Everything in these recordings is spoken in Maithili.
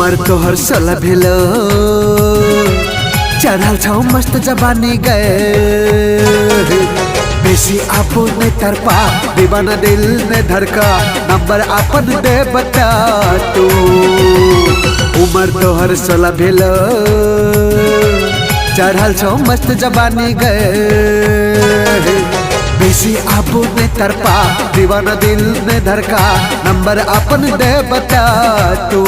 उमर तोहर 16 भेलो, चढ़ल छौ मस्त जवानी गए। बेसी आपो ने तरपा, दीवाना दिल ने धड़का, नंबर अपन दे बता तू। उमर तोहर 16 भेलो, चढ़ल छौ मस्त जवानी गए। बेसी आपो ने तरपा, दीवाना दिल ने धड़का, नंबर अपन दे बता तू।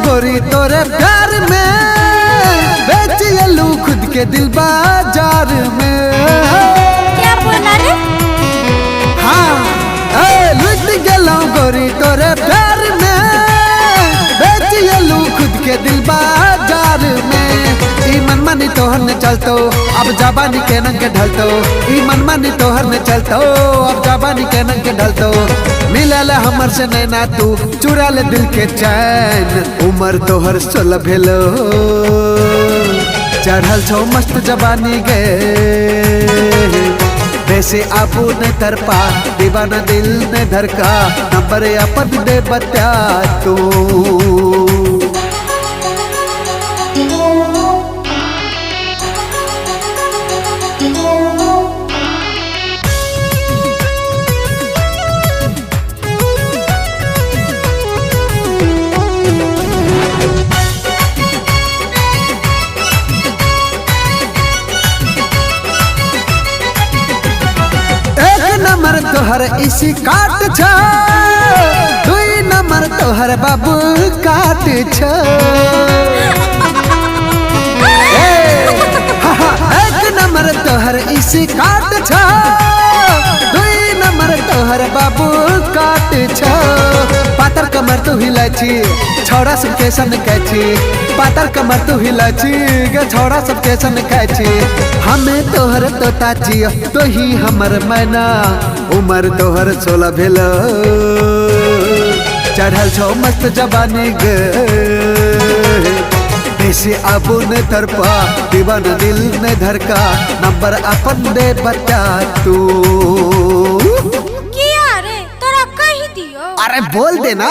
गोरी तोरे प्यार में बेच एलू खुद के दिल बाजार में। क्या बोला रे? हाँ, ए लुट गेलौं गोरी तोरे प्यार में बेच एलू खुद के दिल बाजार में। ई मनमानी तोहर ने चलतो, अब जबानी के नंग के ढलतो। ई मनमानी तोहर ने चलतो, अब जबानी के नंग के ढलतो। मिलल हमर से नैना तू चुरा ले दिल के चैन। उमर तोहर 16 भेलो, चढ़ल छौ मस्त जवानी गे। वैसे आबू ने तरपा, दीवाना दिल ने धड़का, नंबर अपन दे बता तू। नंबर तोहर इसी काट छ, 2 नंबर तोहर बाबू काट छ। 1 नंबर तोहर इसी काट छ, 2 नंबर तोहर बाबू काट छ। पातर कमर तू हिलाई छी, छौड़ा सब के सन कहै छी। पातर कमर तू हिलाई छी गे, छौड़ा सब के सन कहै छी। हमें तोहर तोता छियो, तो ही हमर मैना। उमर तोहर 16 भेलो, चढ़ल छौ मस्त जवानी गे। बेसी आबू ने तरपा, दीवाना दिल ने धड़का, नंबर अपन दे बता तू। किया रे, तोरा कही दियो। अरे बोल देना।